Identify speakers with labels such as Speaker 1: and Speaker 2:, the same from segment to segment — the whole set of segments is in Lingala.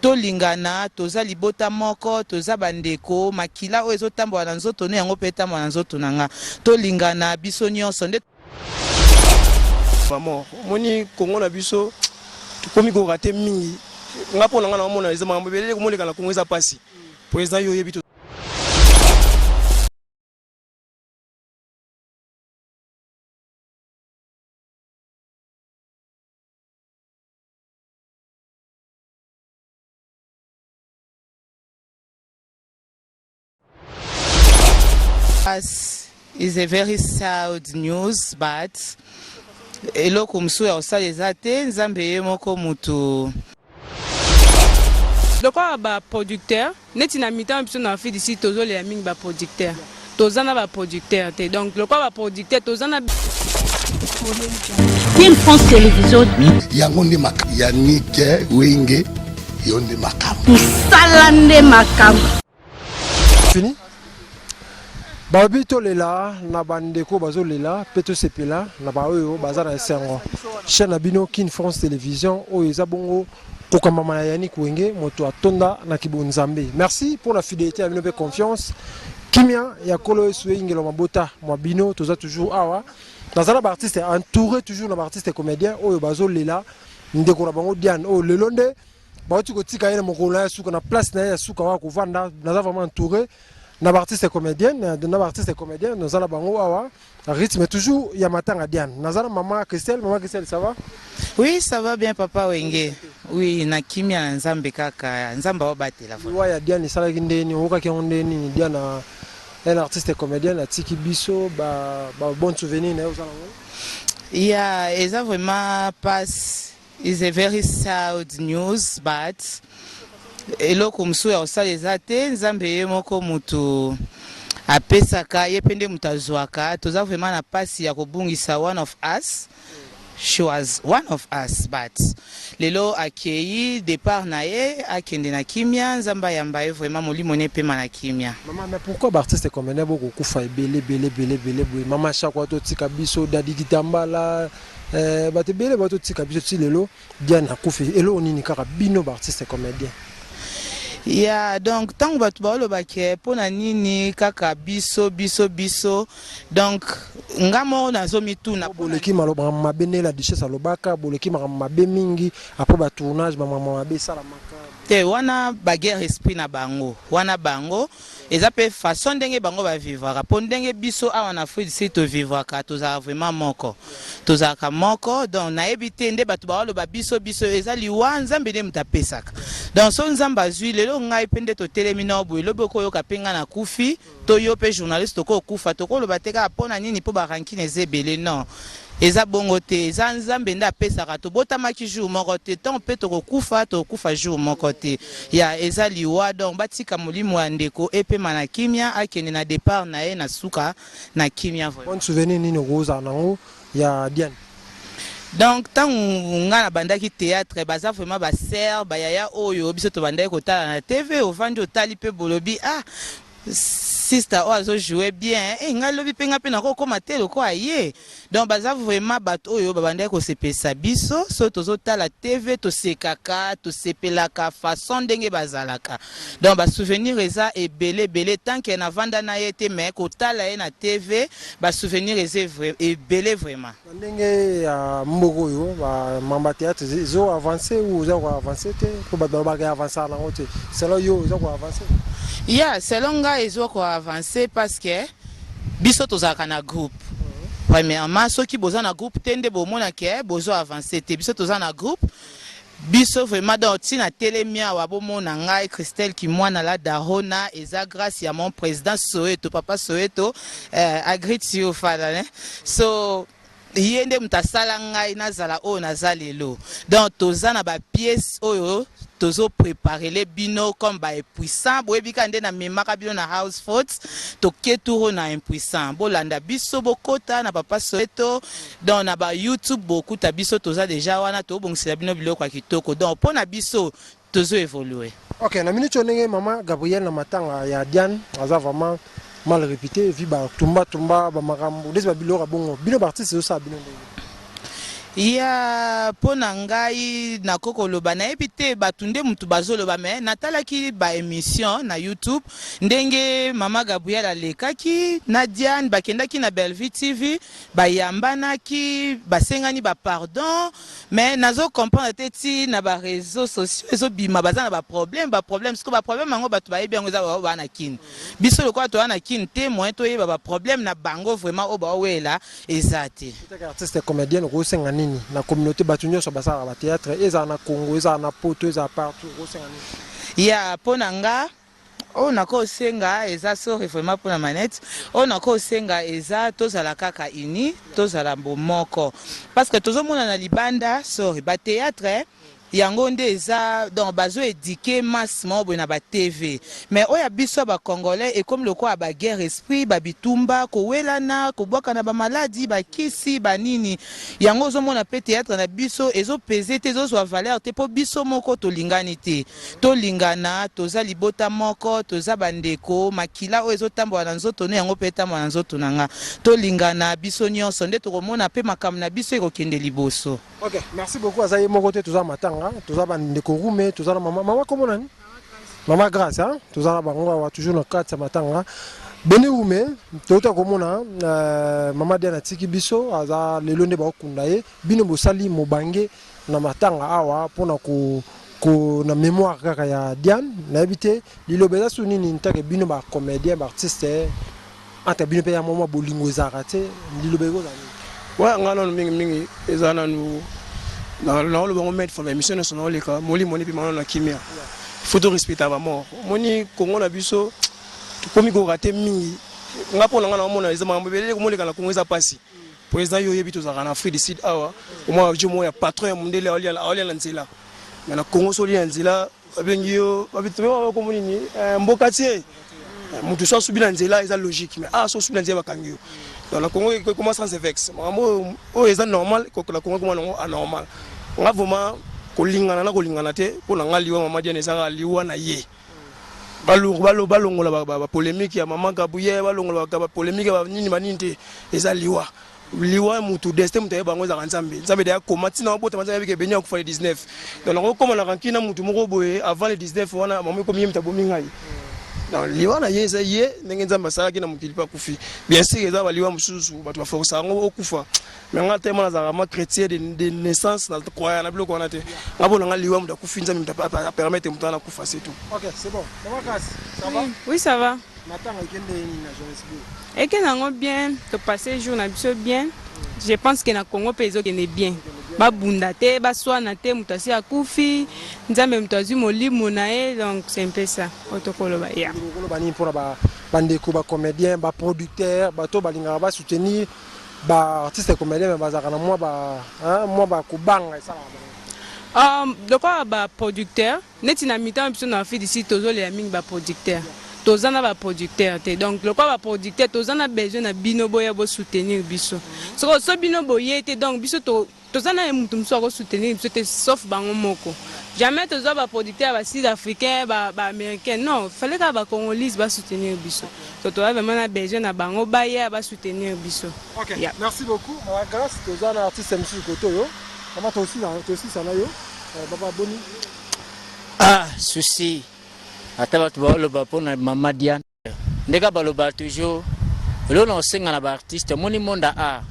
Speaker 1: Tolingana, toza libota moko, toza bandeko, makila oyo ezotambola na nzoto no yango mpe etambola na nzoto na nga. Tolingana biso nyonso nde.
Speaker 2: Vraiment omoni Congo na biso tokomi ko rater mingi nga mpo na nga naomona eza makambo ebele komoleka na Congo eza pasi président yo oyebi.
Speaker 1: Is a very sad news, but eloko mosusu ya kosala eza te, Nzambe ye moko mutu.
Speaker 3: Lokola ba producteur neti na mitan biso na Afrique d'ici, tozolela mingi ba producteur, toza na ba producteur te. Donc lokola ba producteur toza na
Speaker 4: Kin France Télévision.
Speaker 5: Yango nde makambo. Yannick Wenge, yo nde makambo.
Speaker 4: Musala nde makambo.
Speaker 2: Fini balobi tolela na bandeko bazolela mpe tosepela na baoyo baza na esengo. Chaîne na bino Kin France Télévision oyo eza bongo kokambama na Yannick Wenge, moto atonda na kibonzambe. Merci pour la fidélité ya bino mpe confiance. Kimia ya Kolo Yesu eyingelo mabota mwa bino. Toza toujours awa, naza na baartiste, entouré toujours na baartiste comédien oyo bazolela ndeko na bango Diane, oyo lelo nde bauti kotika ye na mokolo na ye ya suka, na place na ye ya suka wa kovanda. Naza vraiment entouré na baartiste comédien, na baartiste comédien naza na bango awa, rythme toujours ya matanga Diane. Naza na mama Christelle. Mama Christelle, ça va?
Speaker 1: Oui, ça va bien, papa Wenge. Oui, na kimia na Nzambe kaka, Nzambe aobatela.
Speaker 2: Liwa ya Diane esalaki ndeni, oyokaki yango nde nini? Diane, un artiste comédien, atiki biso ba, ba bon souvenir na ye oza nango?
Speaker 1: Yeah, eza vraiment passe, is a very sad news, but eloko mosusu ya kosala eza te, Nzambe ye moko mutu apesaka, ye mpe nde moto azwaka. Toza vraiment na mpasi ya kobungisa one of us. She was one of us, but lelo akei, départ na ye, akende na kimia, Nzambe ayamba ye vraiment, molimo ne epema na kimia.
Speaker 2: Mama, mais pourquoi baartiste comédien bokokufa ebele ebele ebele ebele boye? Mama Shako atotika biso, Dadi Kitambala, bato ebele batotika biso ti lelo Diane akufi. Eloko nini kaka bino baartiste comédien?
Speaker 1: Ya, donc ntango bato baolobake mpo na nini kaka biso biso biso, donc nga moko nazomituna.
Speaker 2: Boleki maloba mabe nde la duchesse alobaka, boleki makambo mabe mingi après batournage, bamakambo mabe esalamaka.
Speaker 1: Te, wana baguerre esprit na bango wana, bango eza mpe façon ndenge bango bavivraka, mpo ndenge biso awa na Afrique du Sud tovivraka, tozalaka vraiment moko, tozalaka moko. Donc nayebi te nde bato baoloba biso biso. Eza liwa, Nzambe nde moto apesaka. Donc so Nzambe azwi lelo ngai mpe nde totelemi nao boye, lobi okoyoka mpe ngai nakufi, to yo mpe journaliste okokufa, tokoloba te kaka mpo na nini, mpo barankine eza ebele. Non, eza bongo te, eza Nzambe nde apesaka. Tobotamaki jour moko te, ntango mpe tokokufa, tokokufa jour moko te. Ya eza liwa, donc batika molimo ya ndeko epema na kimia, akende na départ na ye na suka na kimia vraiment.
Speaker 2: Bon souvenir nini okozala nango ya Diane?
Speaker 1: Donc ntango nga nabandaki théâtre, baza vraiment basere bayaya oyo biso tobandaki kotala na TV. Ovandi otali mpe bolobi: "Ah, sister oyo azojoue bien e, ngai lobi mpe ngai mpe nakokóma te lokola ye." Donc baza vraiment bato oyo babandaki kosepelisa biso. So tozotala TV, tosekaka, tosepelaka façon ndenge bazalaka. Donc basouvenir eza ebele ebele. Tant que navanda na ye te, mais kotala ye na TV, basouvenir eza ebele vraiment.
Speaker 2: Na ndenge ya mboka oyo, bamamba théâtre ezo avance ou oza koavance te? Mpo bato balobaka avancer nango te. Selon yo, oza koavance?
Speaker 1: Ya, selon ngai ezwa koavance parce que biso tozalaka na groupe. Premièrement, soki boza na groupe te nde bomona ke bozo avance te. Biso toza na groupe, biso vraiment. Donc ntina telemi awa, bomona ngai Christelle Kimwana la Darona, eza grâce ya mon président Soweto, papa Soweto, I greet you, father, ne? So ye nde moto asala ngai nazala oyo naza lelo. Donc toza na bapièce oyo tozopreparele bino comme baimpuissant. Boyebi kaka nde namemaka bino na house fort, toke tour na impuissant. Bolanda biso, bokota na papa Soweto, donc na ba YouTube bokuta biso, toza deja wana, tobongisela bino biloko ya kitoko. Donc mpo na biso tozo évolue.
Speaker 2: Ok, na minute oyo, ndenge mama Gabriel na matanga ya Diane aza vraiment mal réputé, vi batumbatumba bamakambo ndeti babiloko ya bongo, bino baartiste ezosala bino ndenge?
Speaker 1: Ya mpo na ngai nako koloba nayebi te bato nde mutu bazoloba me natalaki ba émission na YouTube ndenge mama Gabrielle alekaki na Diane bakendaki na Bellevue TV bayambanaki basengani ba pardon mais nazo comprendre te ti na ba réseaux sociaux ezobima baza na ba problème ba problème siko ba problème yango bato bayebi yango eza bao baa na Kin biso lokola toza na Kin te moyen toyeba ba problème na bango vraiment oyo baowela eza te.
Speaker 2: Etaka artiste comédienne okosenga nini na communauté bato nyonso basalaka ba théâtre ezala na Congo ezala na Poto ezala partout okosenga nini?
Speaker 1: Ya mpo na nga oyo nakosenga eza sorry vraiment mpona manette oyo nakosenga eza tozala kaka uni tozala bomoko parce que tozomona na libanda sorry ba théâtre yango nde eza donc bazo éduquer masse moko boye na ba TV mais oyo ya biso ya bacongolais ekomi lokola ba guerre esprit babitumba kowelana kobwaka na bamaladi bakisi banini yango ozomona mpe théâtre na biso ezopese te ezozwa valeur te mpo biso moko tolingani te tolingana toza libota moko toza bandeko makila oyo ezotambola na nzoto no yango mpe etambola na nzoto na nga tolingana biso nyonso nde tokomona mpe makambo na biso ekokende liboso.
Speaker 2: Ok, merci beaucoup. Aza ye moko te toza matanga, toza bandeko rume, toza na mama. Mama kombo nani? Mama Grace, hein? Toza na bango awa toujours na kati ya matanga. Beni rume, touta komona mama Diane atiki biso, aza lelo nde bakokunda ye. Bino bosali mobange na matanga awa mpona ko ko na mémoire kaka ya Diane. Nayebi te liloba eza su nini ntake bino ba comédien, ba artiste entre bino mpe ya mwa bolingo ezalaka te liloba ekozala nini?
Speaker 6: Ouais, nga nanu mingimingi eza nanu naoloba ngo maître fama émission nyonso naoleka molimo ni mpema nano na kimia faut to respecta bamort omoni Kongo na biso tokomi korate mingi nga mpo na nga naomona eza makambo ebele komoleka na Kongo eza mpasi président yo oyebi tozalaka na Afrique du Sud awa omwa jo moko ya patron ya mondele aolia na nzela mais na Kongo so olia na nzela babengi yo bakombo nini mboka tie moto so asubi na nzela eza logique mais ah so osubi na nzela bakangi yo donc na Congo ekoma sans effet makambo oyo eza normal na Congo ekoma nango anormal nga vraiment kolingana na kolingana te mpo na nga liwa mama Diane ezaka liwa na ye balongola bapolémique ya mama Gabriel balongola bapolémique ya banini banini te eza liwa liwa mutu destin mutu ayeba yango ezalaka nzambe nzambe deya koma ntina obotama nzambe ayebike beni akufa le 19 donc nakokoma na rancune na mutu moko boye avant le 19 wana mama ekomi ye mutu abomi ngai donc liwa na ye eza ye ndenge nzambe asalaki na mokili mpe akufi bien sûr eza baliwa mosusu bato baforsa yango okufa mais nga tellement nazalaka ma chrétien de naissance na croya na biloko wana te nga mpo na nga liwa moto akufi nzambe moto apermettre moto wana akufa c'est tout.
Speaker 2: Ok, c'est bon. Maman Grace, ça va?
Speaker 3: Oui, ça va.
Speaker 2: Matanga ekende nini na Johannesburg?
Speaker 3: Ekende yango bien, topasse jour na biso bien. Je pense que na Congo mpe ezokende bien. Babunda te, baswana te, moto asi akufi, nzambe moto azwi molimo na ye, donc c'est un peu ça. Oyo tokoloba ya.
Speaker 2: Okoloba nini mpona bandeko bacomédien baproducteur bato balingaka basoutenir baartiste comédien mais bazalaka na mwa ba mwa bakobanga esalaka
Speaker 3: bango? Lokola baproducteur neti na mitan biso na Afrique du Sud tozolela mingi baproducteur toza na baproducteur te donc lokola baproducteur toza na besoin na bino boya bosoutenir biso soko so bino boye te donc biso toza na ye motu mosusu akosoutenir biso te sauf bango moko jamais tozwa baproducteur ya basud africain baaméricain non fallait kaka bacongolise basoutenir biso so toza vraiment na besoin na bango baya basoutenir biso.
Speaker 2: Ok, yeah. Merci beaucoup Mama Grace. Toza na artiste mosusu kote oyo mama tosisa na yo baba boni.
Speaker 7: Ah, souci ata bato baoloba mpona mama Diane ndeka baloba toujours eloko na kosenga na baartiste omoni monde ya art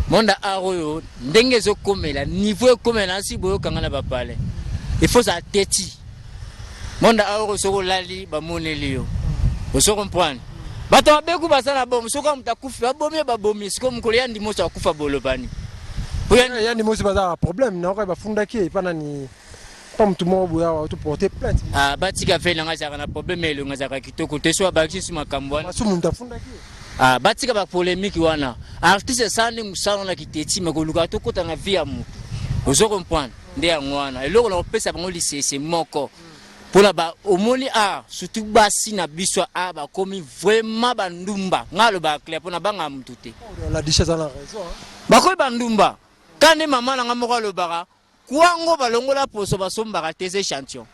Speaker 7: monde ya art oyo ndenge ezokomela niveau ekomela nasi boyokanga na bapale il faut ozala teti monde ya art oyo soki olali bamoneli yo ozo comprendre bato mabeku baza na bomo soki moto akufi babomi ye babomi sikoyo mokolo ya ndimoso akufa bolobani
Speaker 2: ya ndimosi baza na problème naoka bafundaki ye epa nani pa motu moko boye awa to porter plainte.
Speaker 7: Ah, batika fe nanga azalaka na problème ya elongi azalaka kitoko te so abakisi su makambo wana
Speaker 2: masu moto afundaki.
Speaker 7: Ah, batika bapolémique wana artiste esala nde mosala wana kiteti me koluka tokota na vie ya motu ozo comprendre nde yango wana eloko na kopesa bango lisese moko mpona ba omoni art surtout basi na biso a bakomi vraiment bandumba ngai alobaka clair mpona bangaka motu te
Speaker 2: la diche aza na raison
Speaker 7: bakomi bandumba ka nde mama na ngai moko alobaka kwango balongola poso basombaka te eza échantillon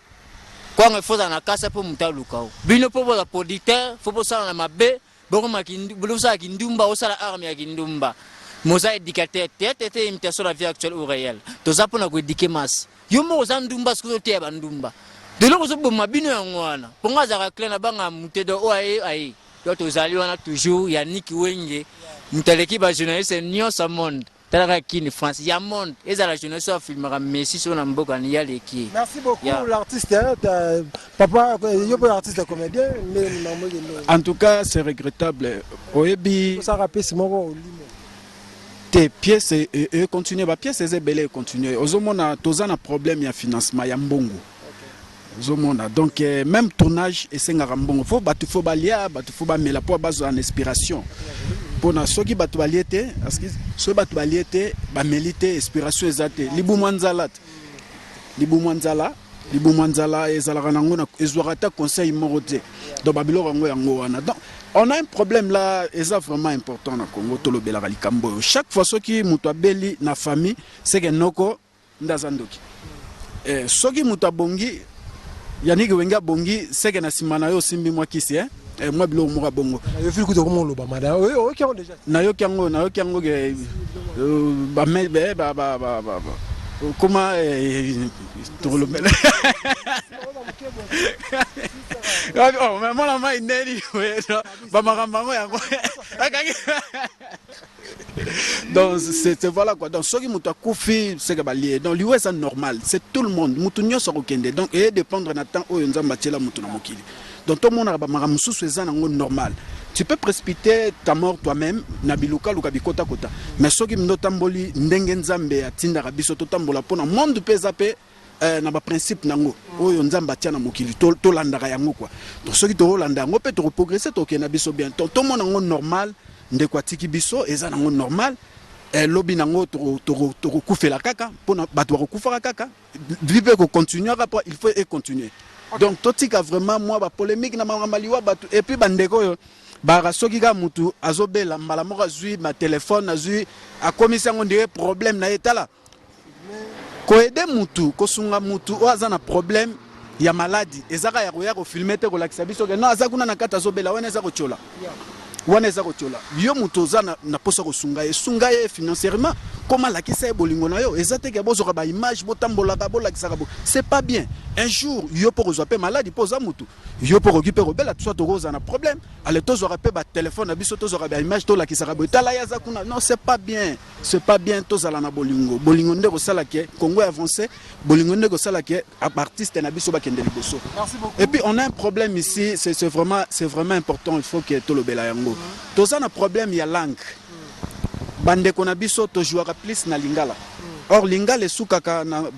Speaker 7: kwango efozala na kasa mpo moto aluka o bino mpo boza producteur fo bosala na mabe bosala kindumba osala arme ya kindumba Moza éducateur, théâtre te imitation la vie actuelle ou réelle. Toza mpona koéduquer masse. Yo moko oza ndumba, soki ozoteya bandumba, deloko ozoboma bino yango wana. Mpongo azalaka clair na banga mute do oyo aye aye. Donc tozali wana toujours. Yannick Wenge, moto aleki bajournaliste nyonso ya monde. Talaka Kini France ya monde, ezala journaliste oyo afilmaka Messi so na mboka ni yaleki ye.
Speaker 2: Merci beaucoup.
Speaker 7: Yeah.
Speaker 2: L'artiste, hein, papa, yo mpe artiste comédien, ndenge makambo ekende?
Speaker 8: En tout cas, c'est regrettable, oyebi.
Speaker 2: Osaka pesi moko olimo.
Speaker 8: Te, pièce econtinue, bapièce eza ebele, econtinue. Ozomona, toza na problème ya financement ya mbongo, ozomona. Donc même tournage esengaka mbongo. Faut bato, faut balia, bato faut bamela mpo bazwa na inspiration. Mpona soki bato balie te, soki bato balie te, bameli te, inspiration eza te. Libumu ya nzala te, libumu ya nzala, libumu ya nzala ezalaka nango ezwaka ata conseil moko te. Donc babiloko yango, yango wana. Donc on a un problème là, eza vraiment important na Congo. Tolobelaka likambo oyo chaque fois. Soki moto abeli na famille, seke noko nde aza ndoki. Soki moto abongi, Yannick Wenge abongi, seke na nsima na yo osimbi mwa kisi, eh? Mwa biloko moko ya bongo.
Speaker 2: Yo fili kuta koma oloba, madame, oyoki yango déjà?
Speaker 8: Nayoki yango, nayoki yango ke koma tokolobela. Oh, mais mwana mai ndeni bamakambo yango, yango akangi. Donc c'est voilà quoi. Donc soki moto akufi, seke balie. Donc liwa eza normal, c'est tout le monde, moto nyonso akokende. Donc eye dépendre na temps oyo Nzambe atiela moto na mokili. Donc tomonaka bamakambo mosusu eza nango normal. Tu peux précipiter ta mort toi-même na bilukaluka, bikotakota. Mais soki mndo otamboli ndenge Nzambe atindaka biso totambola, mpona monde mpe eza mpe na baprincipe nango oyo Nzambe atia na mokili, tolandaka yango quoi. Donc soki tokolanda yango mpe tokoprogresse, tokende na biso bien. Donc tomona yango normal. Ndeko atiki biso, eza nango normal. Lobi nango tokokufela kaka, mpona bato bakokufaka kaka, vie mpe ekocontinuaka, mpo il faut econtinue. Donc totika vraiment mwa bapolémique na makambo liwa bato. Et puis bandeko oyo baka, soki kaka mutu azobela, mbala moko azwi matelefone, azwi, akomisi yango ndenge problème na ye. Tala, koaider mutu, kosunga mutu oyo aza na problème ya maladi, ezaka ya koya kofilmer te, kolakisa biso ke non, aza kuna na kati azobela. Wana eza kotiola, wana eza kotiola. Yo moto oza na posa kosunga ye, sunga ye financièrement, koma alakisa ye bolingo na yo. Eza te ke bozwaka baimage, botambolaka, bolakisaka bo, c'est pas bien. Un jour yo mpo kozwa mpe maladi, mpo oza mutu, yo mpo koki mpe kobela, soit tokozala na problème. Ale, tozwaka mpe batelefone na biso, tozwaka baimage, tolakisaka boye, tala ye aza kuna. Non, c'est pas bien, c'est pas bien. Tozala na bolingo. Bolingo nde kosala ke Congo avance, bolingo nde kosala ke baartiste na biso bakende liboso. Et puis on a un problème ici, c'est vraiment important, il faut que tolobela yango. Toza na problème ya langue. Bandeko na biso, tozwaka plus na lingala, or lingala esukaka na